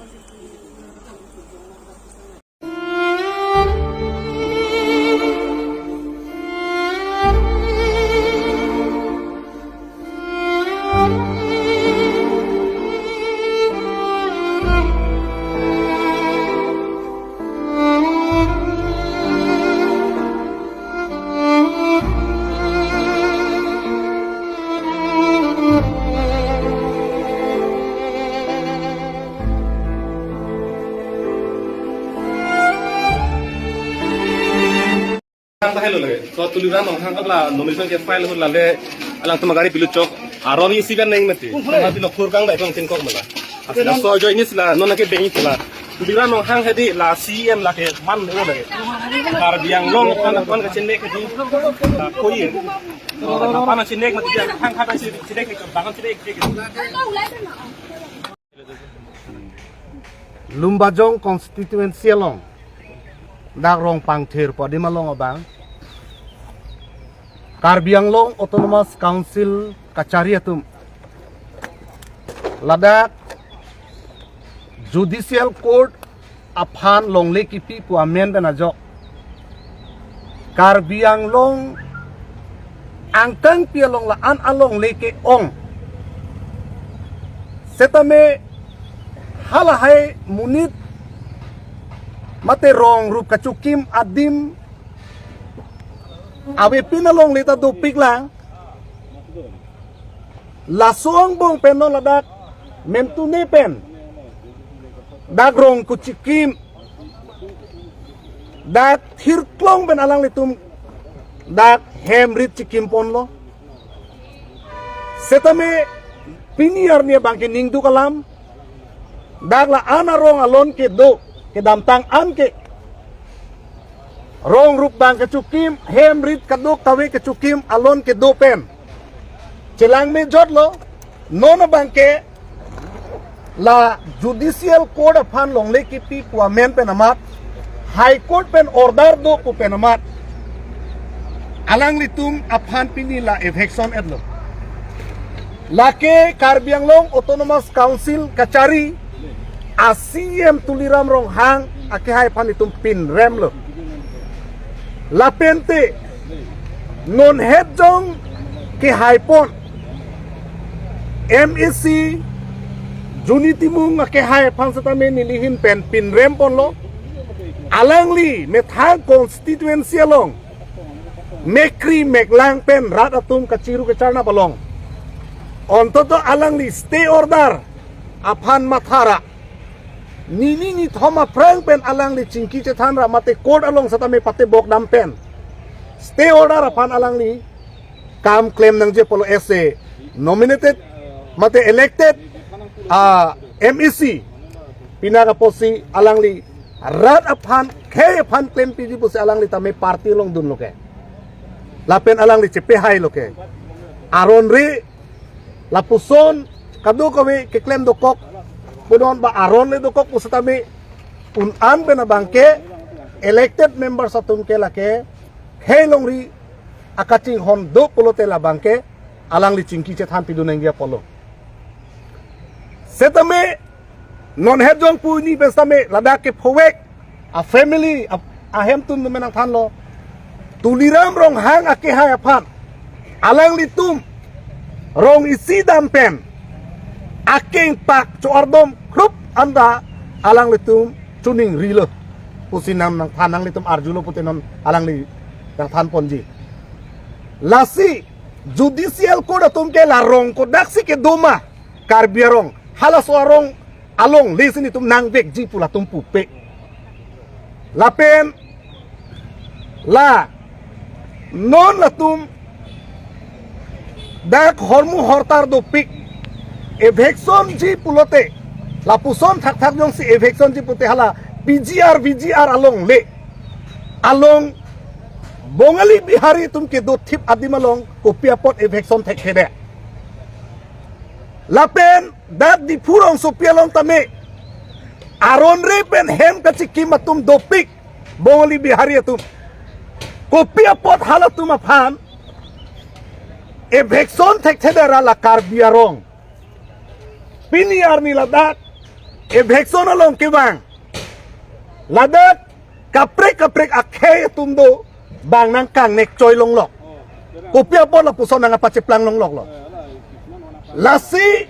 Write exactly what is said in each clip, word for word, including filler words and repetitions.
Hang ta helo lage. So Tuliram Ronghang abla nomination ke file hula le alangtum agari pilu chok. Aron isi kan neng mati. Mati lo khur kang dai pang tin kok mala. Asla so join isla non ke bengi pula. Tuliram Ronghang hedi la C E M lake man le lage. Karbi Anglong pan pan ka chenek hedi. La koi. Pan chenek mati hang khata chenek ke bang chenek ke. Lumbajong constituency along dak Rongpangthir pu adim along abang Karbi Anglong Autonomous Council kachari atum ladak Judicial Court aphan longle kipi pu amen pen ajok Karbi Anglong angkangpi along la-an alongle ke-ong. Setame halahai monit mate rong rup kachikim adim avepin alongle ta dopik lang. Laso angbong pen non ladak mentune pen dak rong kachikim, dak thirklong pen alanglitum dak hem rit chikim ponlo. Setame pini arni abang ke ningduk alam, dak la-an arong alon kedo, kedamtang an ke rong rup bang kachikim, hem rit kadokave kachikim alon kedo pen chelang mejotlo. Non abang ke la Judicial Court aphan longle kipi pu amen pen amat, High Court pen order do pu pen amat alanglitum aphan pini la eviction etlo. Lake Karbi Anglong Autonomous Council kachari a C E M Tuliram Ronghang akehai aphan itum pinremlo. Lapente non het jong kehai pon M A C Juni Timung akehai aphan setame nelihin pen pinrem ponlo. Alangli methang constituency along mekri meklang pen rat atum kachiru kacharnap along, ontoto alangli stay order aphan mathara. Nini nithom aphrang pen alangli chingki chethan ra mate court along setame patebok dam pen stay order aphan alangli kam klem nangji apotlo, as a nominated mate elected, ah, M A C. Pini apotsi alangli rat aphan khei aphan klempiji pusi alangli tame party along dunlo ke. Lapen alangli chepehailo ke. Aron re lapuson kadokave keklem dokok, pudon ba aron le dokok pu setame un-an pen abang ke elected members atum ke lake khei longri akachinghon do pulote labang ke alangli chingki chethan pidun nangji apotlo. Setame non het jong pu ni pen setame ladak kephovek a family a, ahem atum numen nangthanlo, Tuliram Ronghang akehai aphan alanglitum rong isi dam pen akeng pak cho-ardom khrup anta alanglitum chuning rilo pusi nam nangthan, nanglitum arjulo pute non alangli nangthan ponji. Lasi Judicial Court atum ke la rong kodaksi kedo ma Karbi arong, halaso arong alongle si nelitum nangvekji pu latum pupe. Lapen la non latum dak hormu hortar dopik eviction ji pulote, lapuson thakthak jongsi eviction ji pute hala P G R, V G R alongle along Bongali Bihari atum kedo thip adim along kopi apot eviction thekthede. Lapen dak Diphu rongsopi along tame aron re pen hem kachikim atum dopik Bongali Bihari atum. Kopi apot halatum aphan eviction thekthede ra la Karbi arong. Pini arni ladak eviction along kevang, ladak kaprek kaprek akhei atum do, bang nangkangnek choi longlok. Kopi apot lapuson nangkapacheplang longlok lo. Lasi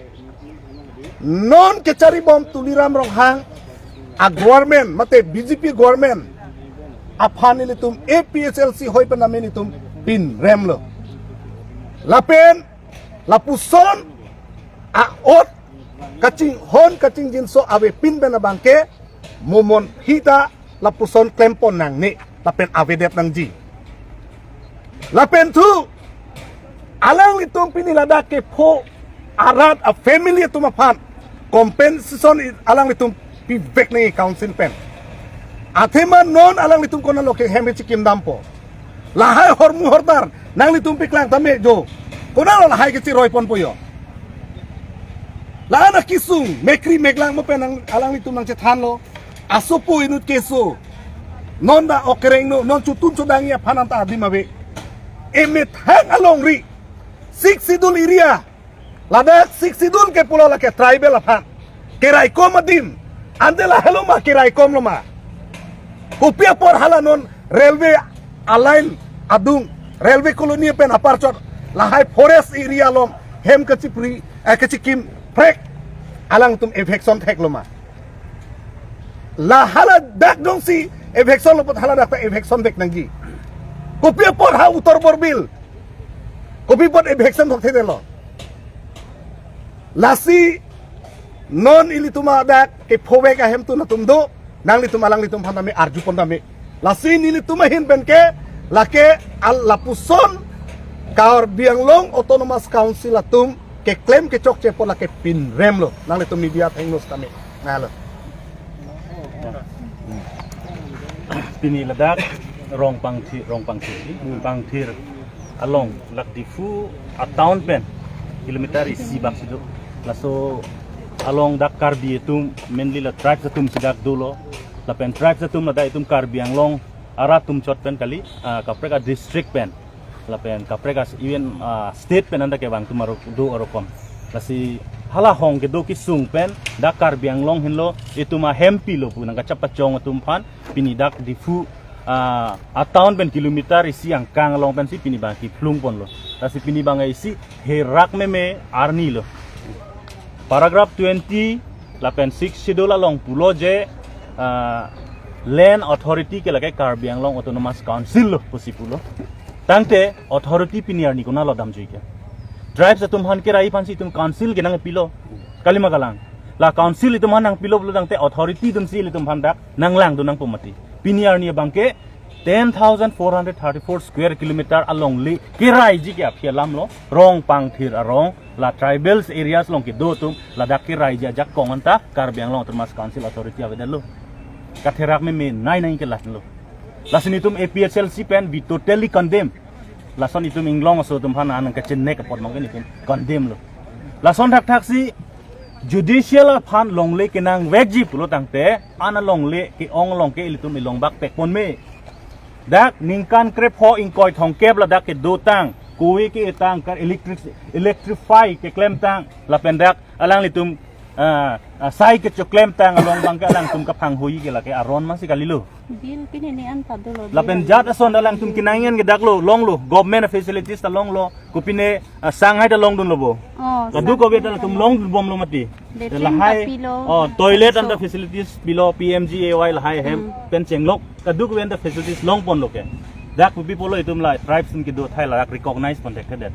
non kecharibom Tuliram Ronghang a-government mate B J P government aphan nelitum A P H L C hoi pen name nelitum pinrem lo. Lapen lapuson a-ot kachinghon kachingjinso avepin pen abangke mo monit ta lapuson klempon nangne lapen avedet nangji. Lapen thu alanglitum pini ladak kepho arat a-family atum aphan compensation i-, alanglitum pivek nangji council pen. Athema non alanglitum konat lo ke hem chikim dampo. Lahai hormu hortar nanglitum paklang tame jo. Konat lo lahai kechiroi ponpo jo. La-an akesung mekri meklang mo pen nang alanglitum nangchethanlo. Asopo inut keso. Non dak okereng no, non chotun chodangji aphan anta adim ave. Emethang alongri Sixth Schedule area. Ladak Sixth Schedule ke pulo lake tribal aphan keraikom adim. Ante lahelo ma keraikom lo ma? Kopi apot hala non railway a-line adung, railway colony pen aparchot lahai forest area along hem kachipri, eh, kachikim prek alangtum eviction thek lo ma? La haladak dongsi eviction lo apot haladak ta eviction vek nangji. Kopi apot ha Uttar Borbil, kopi apot eviction thokthedetlo? Lasi non ilitum adak kephovek ahemtun atum do, nanglitum alanglitum aphan tame arjupon tame. Lasi nelitum ahin pen ke lake al lapuson Karbi Anglong Autonomous Council atum keklem kechokche apot lake pinrem lo. Nanglitum media athengno tame. Nalo. Pini ladak Rongpangthir, Rongpangthir, Pangthir along lak Diphu a-town pen kilometer isi bak si do. Laso along dak Karbi atum, mainly la tribes atum si dak dolo. Lapen tribes atum ladak itum Karbi Anglong arat atum chot pen kali, ah, kaprek a-district pen, lapen kaprek a-, even, ah, state pen anta kevang atum aro do arokom. Lasi hala hong kedo kesung pen dak Karbi Anglong henlo itum ahempi lo pu nangkachepachong atum aphan pini dak Diphu, ah, a-town pen kilometer isi angkang along pensi pini abang kephlung ponlo. Lasi pini abang isi herak meme arni lo. Paragraph twenty lapen Sixth Schedule along pulo je, ah, land authority ke lake Karbi Anglong Autonomous Council lo pusi pulo. Tangte authority pini arni konat lo damjui ke? Tribes atum aphan kerai aphansi itum council ke nangpilo, kalima kalang? La council itum aphan nangpilo pulo tangte authority atumsi ilitum aphan dak nanglangdun nangpo mati. Pini arni abangke ten thousand four hundred thirty-four square kilometer alongle keraiji ke aphi alam lo, Rongpangthir arong, la tribals areas along kedo atum ladak keraiji ajakong anta Karbi Anglong Autonomous Council authority avedetlo. Katherak meme nai nai ke lahenlo. Lasi nelitum A P H L C pen we totally condemn. Lason itum inglong aso atum aphan nangkachenek apot abangke nelitum condemn lo. Lason thakthaksi judicial aphan longle kenangvekji pulo tangte, an alongle ke-ong along ke ilitum ilongbak pekpon me. Dak ningkan krepho ingkoi thomkep ladak kedotang, kove ke-etang, kar electric, electrify keklemtang, lapen dak alanglitum, ah, ah, sai kechoklemtang along abangke alangtum kaphanghui ke lake aron masi kalilo. Bill pini ne an padolo. Lapen jat ason alangtum kenangji an ke dak lo, longlo, government facilities ta longlo, kopine, ah, sanghai ta longdunlo bo. Oh, kadokave ta sanghai ta longdunbomlo mati. Latrine lahai, ta pilo. Oh, toilet anta facilities pilo, P M G A Y lahai hem, hmm, pen chenglok, kadokave anta facilities longponlo ke. Dak kopi pulo itum la tribes atum kedo athai ladak recognize pon thekthedet.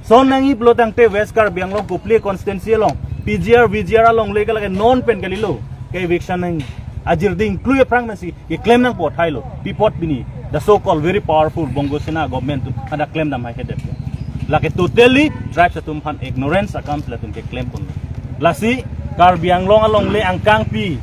Son nangji pulo tangte West Karbi Anglong Kopili constituency along P G R, V G R alongle ke lake non pen kalilo ke eviction nang ajirdi ingklui aphrang nangsi keklem nangpo thailo. Pi apot pini the so called very powerful Bongo Sena government atum hadak klemdam haihedet? Lake totally tribes atum aphan ignorance akam si latum keklem pon. Lasi Karbi Anglong alongle angkangpi,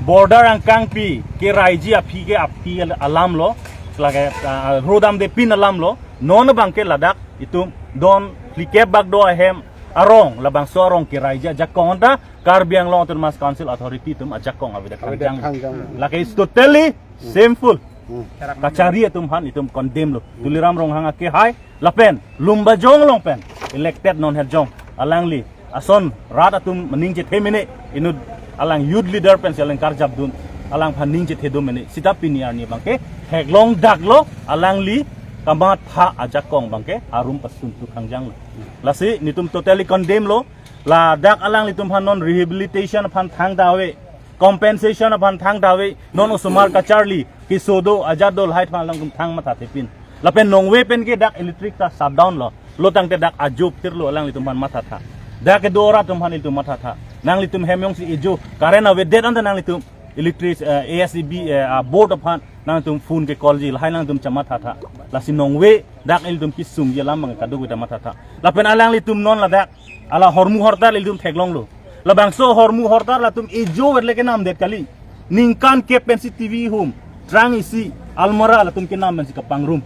border angkangpi keraiji aphi ke aphi alam lo, lake, ah, rodamdepin alam lo. Non abangke ladak itum don phlikep bak do ahem arong, labangso arong keraiji ajakong anta Karbi Anglong Autonomous Council Authority atum ajakong avedet, avedet khangjang. Khangjang. Lake is totally shameful. Hmm. Kachari atum aphan itum condemn lo. Tuliram Ronghang akehai lapen Lumbajong along pen elected non het jong alangli ason rat atum maning chethe mene inut alang youth leader pensi alang karjapdun, alangphan ning chethedun mene. Sita pini arni abangke theklongdaklo, alangli kamatha ajakong abangke arum pasuntu kangjanglo. Lasi netum totally condemn lo. Ladak alanglitum aphan non rehabilitation aphan thangta ave, compensation aphan thangta ave, non osomar kacharli, keso do, ajat do, lahai aphan alangtum thang mathathepin. Lapen nongve pen ke dak electric ta shutdown lo. Lo tangte dak ajo phirlo, alanglitum aphan mathatha. Dak kedo rat atum aphan ilitum mathatha. Nanglitum hem jongsi ejo, current avedet anta nanglitum electric, eh, A S E B, eh, a board aphan nanglitum phone ke call ji, lahai nanglitum chamathatha. Lasi nongve dak ilitum kesungji alam abang kadokave ta mathatha. Lapen alanglitum non ladak, hala hormu hortar ilitum theklonglo. Labangso hormu hortar latum ejo verle kenamdet kali. Ningkan kep pensi T V hum, trang isi, almara latum kenam pensi kapangrum.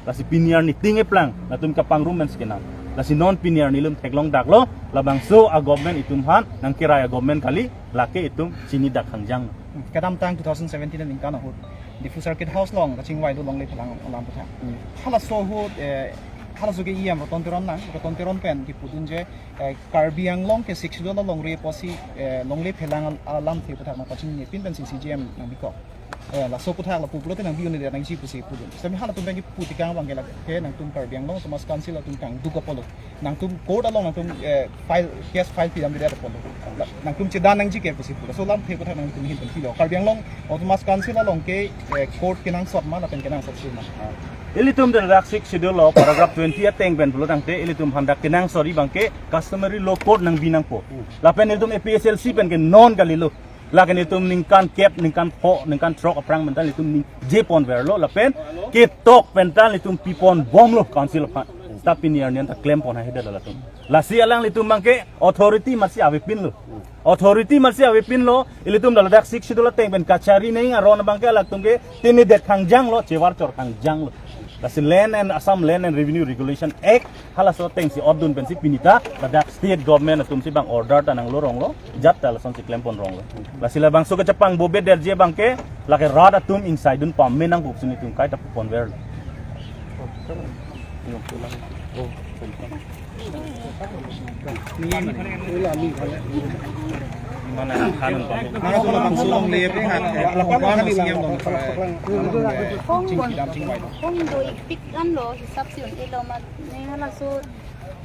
Lasi pini arni ting eplang, latum kapangrum pensi kenam. Lasi non pini arni ilitum theklongdaklo, labangso a government itum aphan nangkerai a government kali, lake itum chinidak kangjang. Kedamtang two thousand seventeen aningkan ahut Diphu Circuit House along kachingvai do longle phelang alam aputhak. Halaso ahut, eh, halaso ke E M Ratan Teron nang, Ratan Teron pen kepudun je, eh, Karbi Anglong ke Sixth Schedule along re pusi, eh, longle phelang al-, alamthe aputhak nangpachinine pin pensi C J M nangbikok. Eh, laso aputhak lapu pulote nangbi un-edet nangji pusi pudun. Sitame halatum pen kepu tekang abangke lake nangtum Karbi Anglong Autonomous Council atum kangduk apotlo. Nangtum court along nangtum, eh, file, case file pidamdedet apotlo. La, nangtum chedan nangji ke pusi pulo. Laso alamthe aputhak nangtum ahin pen pilo. Karbi Anglong Autonomous Council along ke, eh, court kenangsot ma, lapen kenangsotsi ma? Ilitum dak Sixth Schedule along paragraph twenty ateng pen pulo tangte, ilitum aphan dak kenangsot abangke customary law court nangbi nangpo. Lapen ilitum A P H L C pen ke non kalilo. Lake nelitum ningkan kep, ningkan pho, ningkan throk aphrang pen ta nelitum ningje ponverlo lapen ketok pen ta nelitum pipon bomlo council aphan. Ta pini arni anta klem pon haihedet latum. Lasi alanglitum abangke authority masi avepinlo. Authority masi avepinlo, ilitum ladak Sixth Schedule ateng pen kachari neng aron abangke latum ke tinidet kangjanglo, chevar chor kangjanglo. Lasi Land and Assam Land and Revenue Regulation Act halaso atengsi otdun pensi pini ta ladak state government atumsi bang order ta nanglo ronglo, jat ta lasonsi klem pon ronglo. Lasi labangso kachepangbobedet ji abangke lake rat atum ingsaidun pame nangkok si nelitum kaita ponverlo. Mana tulang bangso longle penghat, eh, kong kwan si yang dong, eh, Kong, chingki dam chingvai dong. Kong do ipik an lo, hisap si un-elo mat, ne halaso,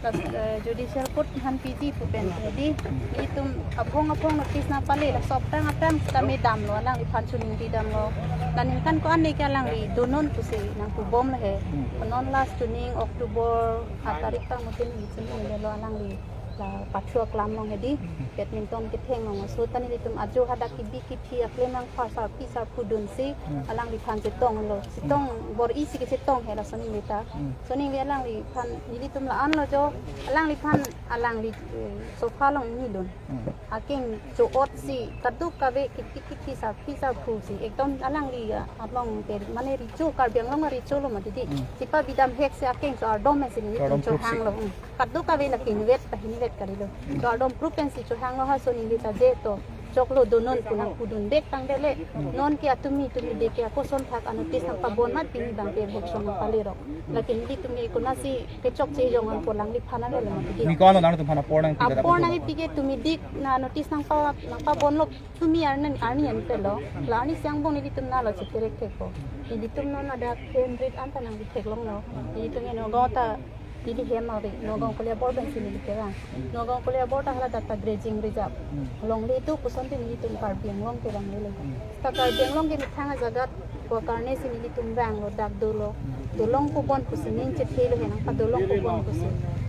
tas, eh, judicial court aphan piji pu pen, jadi, itum aphong aphong notice nangpale, la sop tang atang kami damlo, alangliphan chuningri damlo. La ningkan ko-an ne ke alangli donon pusi nangpubomlo he. Hmm. Non last chuning October a tarik tang mutin chuningri lo alangli. La pathu aklam along hedi, badminton ketheng along, laso ta nelitum ajo hadak kebi kethe aklem nangpha sarpi sarpo dunsi, hmm, alangliphan chetonglo. Chetong, hmm, bor-isi kechetong he laso ningve ta. Hmm. Laso ningve alangliphan nelitum la-anlo jo, alangliphan alangli, eh, sofa along nidun. Hmm. Akeng cho-otsi kadokave kiti kiti sarpi sarpo si. Ekdom alangli, ah, along ke mane recho, Karbi Anglong recho lo mati di. Hmm. Chepabi damhek si akeng cho-ardom si nelitum, cho-ardom prok si chohanglo. Hmm. Kadokave la kinvet ta hinvet kalilo. Cho-ardom prok pensi chohanglo, halaso ningve ta je to choklo donon pu nangpudun bek tangdele. Non ke atumi tumi de ke akoson thak a-notice nangpabon mat pini abangke bhok song nangpalerok. Lake nelitum ke konatsi kechokche jong anpo, alangliphan anlo mati di. Ni ko-an lo nangtum aphan apor nangpi? Apor nangpi ke tumi dik na notice nangpa, nangpabonlo tumi arni, arni an pelo. La arni siang bong nelitum nalo chekerek thekpo. Nelitum non ada three hundred anta nangbi theklonglo. Nelitum ke Nagaon ta neli hem ave, Nagaon Koliabor pensi neli kerang. Nagaon Koliabor ta hala dak ta grazing reserve. Longle do puson te nelitum Karbi Anglong ke vanglelo. Ta Karbi Anglong ke methang ajagat ko karne si nelitum vanglo, dak dolo. Dolong pubon pusi ning chethelo he nangpadolong pubon pusi.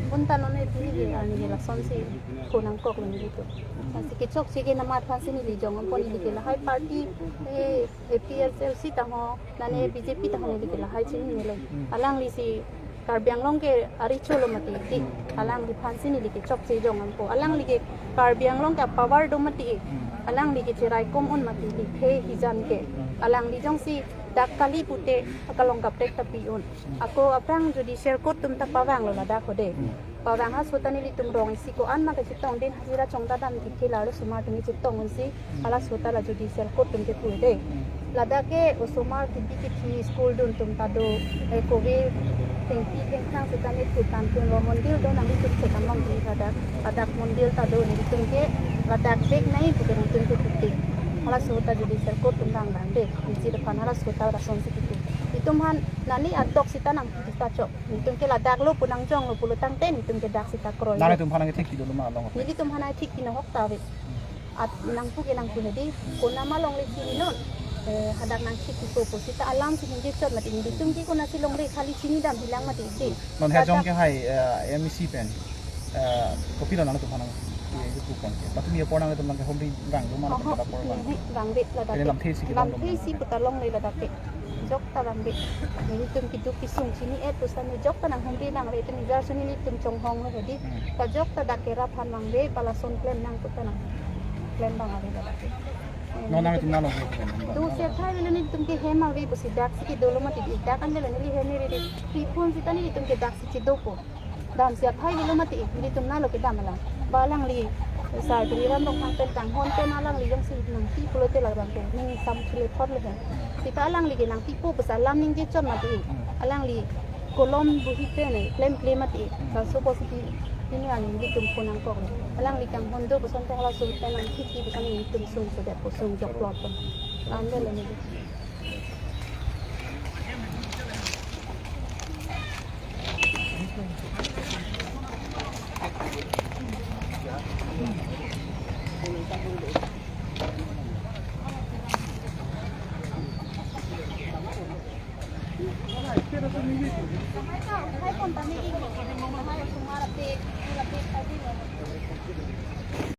Bonta non e pini ke arni ke lasonsi ko nangkoklo nelitum. Lasi kechokche ke namat aphansi neli jong anpo, neli ke lahai party, eh, A P H L C ta ho, nane B J P ta ho, neli ke lahai chininelo. Alanglisi Karbi Anglong ke arecho lo mati di. Alangliphansi neli ke chokche jong anpo. Alangli ke Karbi Anglong ke power do mati. Alangli ke cheraikom un mati di, he hijan ke. Alangli jongsi dak kali pute akalong kaprek ta pi un. Ako aphrang judicial court atum ta pavanglo ladak hode. Pavang halaso ta nelitum rong isi ko-an ma kachetong, din hajira chongda dam thekthela osomar atum chetong unsi, halaso ta la judicial court atum kepu de. Ladak ke osomar kebi kethe school dun atum ta do, eh, kove thengpi thengthrang seta ne thut tantun lo, mondir do nanglitum chekan long di ladak, ladak mondir ta do, nelitum ke Ladak bek nai pu ke nangtum ke pute. Halaso ta judicial court atum bang bang bek. Niji aphan halaso ta rason si kipu. Itum aphan nani atok sita nangpu sita chok. Nangtum ke ladak lo pu nangjong lo pulo tangte nangtum ke dak sita kroi. Nangtum aphan nangkethik kedo lo ma along? Nelitum aphan nangkethik kino ahok ta ave. At nangpu ke nangpu hedi, konat ma longle chininon. Eh, hadak nangkethik kepo pu sita alam si ningje chot mati, nelitum ke konatsi longle khali chinidam hilang mati isi. Non hajong ke hai, eh, M E C pen, eh, kopilo nangtum aphan nang, eh, ipu pon ke. Patumi apor nangtum nangkehumri bang lo ma? Oho, nangtum apor bang? Nangkehumri bang ave ladak. Ini lamthe si kedam lo? Lamthe si puta longle ladak ke. Jokta bang ave. Nelitum keduk kesung chini-et pusitame jokta nanghumri bang ave, itum ijar suni nelitum chonghong lo hedi. Hmm. Ta jokta dak kerap aphan bang ave, palason klem nang puta nang. Klem bang ave ladak ke. Non nangtum nalo? Tu si athai avelo, nelitum ke hem ave pusi dak si kedo lo mati, dak an avelo neli hem ave. Pi pun sita nelitum ke dak si kedopo. Dam si athai avelo mati, nelitum nalo kedam alang. Ba alangli, sar Tuliram Ronghang pen kanghon pen alangli jongsi nangpi pulote labang pen ning sam chule thot le hen. Sita alangli ke nangpipo pusi alam ningje chot mati. Alangli kolom buhi pen eh, klemkle mati. Laso apotsi pini arni nelitum phone nangkok lo. Alangli kanghon do puson te halaso pen nangkiki puson nelitum sungsodet pu sung jok plot pen. Lam avelo neli.